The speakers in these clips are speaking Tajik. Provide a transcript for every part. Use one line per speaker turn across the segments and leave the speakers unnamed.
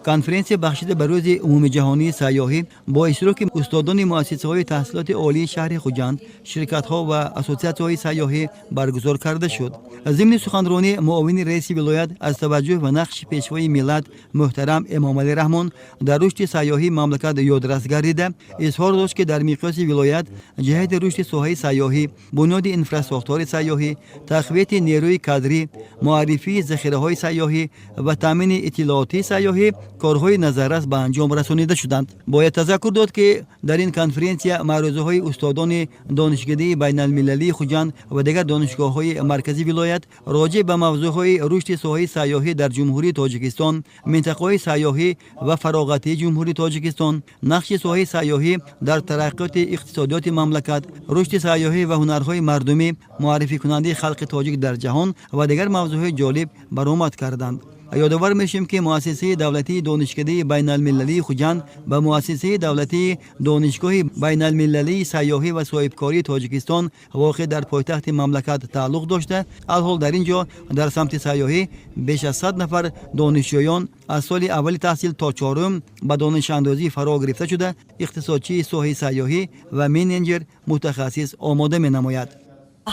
Конференсия, бахшида ба Рӯзи умумиҷаҳонии сайёҳӣ, бо иштироки устодони муассисаҳои таҳсилоти олии шаҳри Хуҷанд, ширкатҳо ва ассотсиатсияҳои сайёҳӣ баргузор карда шуд. Зимни суханронӣ муовини раиси вилоят аз таваҷҷӯҳ ва нақши Пешвои миллат муҳтарам Эмомалӣ Раҳмон дар рушди сайёҳии мамлакат ёдрас гардида, изҳор дошт, ки дар миқёси вилоят ҷиҳати рушди соҳаи сайёҳӣ, бунёди инфрасохтори сайёҳӣ, тақвияти нерӯи кадрӣ, муаррифии захираҳои сайёҳӣ ва таъмини иттилоотии сайёҳӣ корҳои назаррас ба анҷом расонида шуданд. Бояд тазаккур дод, ки дар ин конференсия маърӯзаҳои устодони Донишкадаи байналмилалии Хуҷанд ва дигар донишгоҳҳои маркази вилоят роҷеъ ба мавзӯъҳои рушди соҳаи сайёҳӣ дар Ҷумҳурии Тоҷикистон, минтақаҳои сайёҳӣ ва фароғатии Ҷумҳурии Тоҷикистон, нақши соҳаи сайёҳӣ дар тараққиёти иқтисодиёти мамлакат, рушди сайёҳӣ ва ҳунарҳои мардумӣ, муаррификунандаи халқи тоҷик дар ҷаҳон ва дигар мавзӯъҳои ҷолиб баромад карданд. Ёдовар мешавем, ки Муассисаи давлатии Донишкадаи байналмилалии Хуҷанд ба Муассисаи давлатии Донишгоҳи байналмилалии сайёҳӣ ва соҳибкории Тоҷикистон, воқеъ дар пойтахти мамлакат, тааллуқ дошта, алҳол дар ин ҷо дар самти сайёҳӣ беш аз 100 нафар донишҷӯён аз соли аввали таҳсил то чорум ба донишандозӣ фаро гирифта шуда, ихтисосчии соҳаи сайёҳӣ ва менеҷер мутахассис омода менамояд.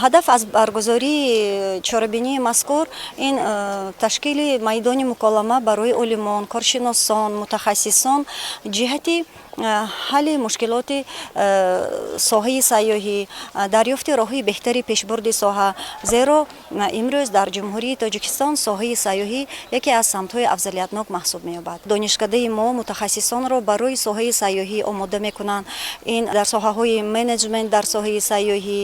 Ҳадаф аз баргузории чорабинии мазкур ин ташкили майдони муколама барои олимон, коршиносон, мутахассисон ҷиҳати ҳалли мушкилоти соҳаи сайёҳӣ, дарёфти роҳҳои беҳтари пешбурди соҳа, зеро имрӯз дар Ҷумҳурии Тоҷикистон соҳаи сайёҳӣ яке аз самтҳои афзалиятнок маҳсуб меёбад. Донишкадаи мо мутахассисонро барои соҳаи сайёҳӣ омода мекунанд. Ин дар соҳаҳои менеҷмент дар соҳаи сайёҳӣ,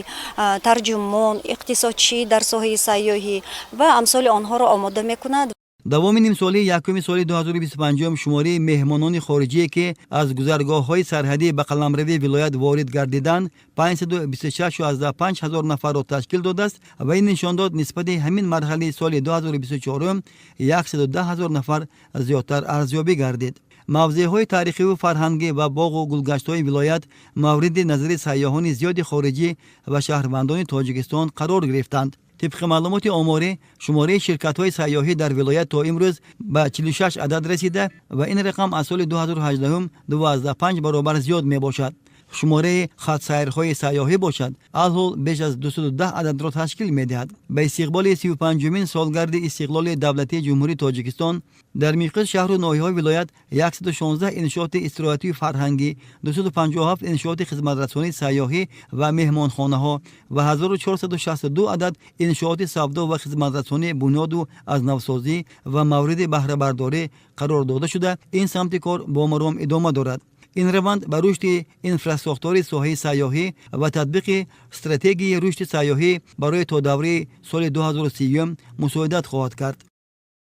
тарҷумон, иқтисодчӣ дар соҳаи сайёҳӣ ва амсоли онҳоро омода мекунад.
Давоми нимсолии якуми соли 2025 шумораи меҳмонони хориҷие, ки аз гузаргоҳҳои сарҳадӣ ба қаламрави вилоят ворид гардиданд, 526,5 ҳазор нафарро ташкил додааст ва ин нишондод нисбати ҳамин марҳалаи соли 2024 110 ҳазор нафар зиёдтар арзёбӣ гардид. Мавзеъҳои таърихиву фарҳангӣ ва боғу гулгаштҳои вилоят мавриди назари сайёҳони зиёди хориҷӣ ва шаҳрвандони Тоҷикистон қарор гирифтанд. Тибқи маълумоти оморӣ, шумораи ширкатҳои сайёҳӣ дар вилоят то имрӯз ба 46 адад расида ва ин рақам аз соли 2018 25 баробар зиёд мебошад. Шумораи хатсайрҳои сайёҳӣ бошад, алҳол беш аз 210 ададро ташкил медиҳад. Ба истиқболи 35-умин солгарди истиқлоли давлатии Ҷумҳурии Тоҷикистон дар миқёси шаҳру ноҳияҳои вилоят 116 иншооти истироҳатию фарҳангӣ, 257 иншооти хизматрасонии сайёҳӣ ва меҳмонхонаҳо ва 1462 адад иншооти савдо ва хизматрасонӣ бунёду аз навсозӣ ва мавриди баҳрабардорӣ қарор дода шуда, ин самти кор бо маром идома дорад. Ин раванд ба рушди инфрасохтори соҳаи сайёҳӣ ва татбиқи стратегияи рушди сайёҳӣ барои то давраи соли 2030 мусоидат хоҳад кард.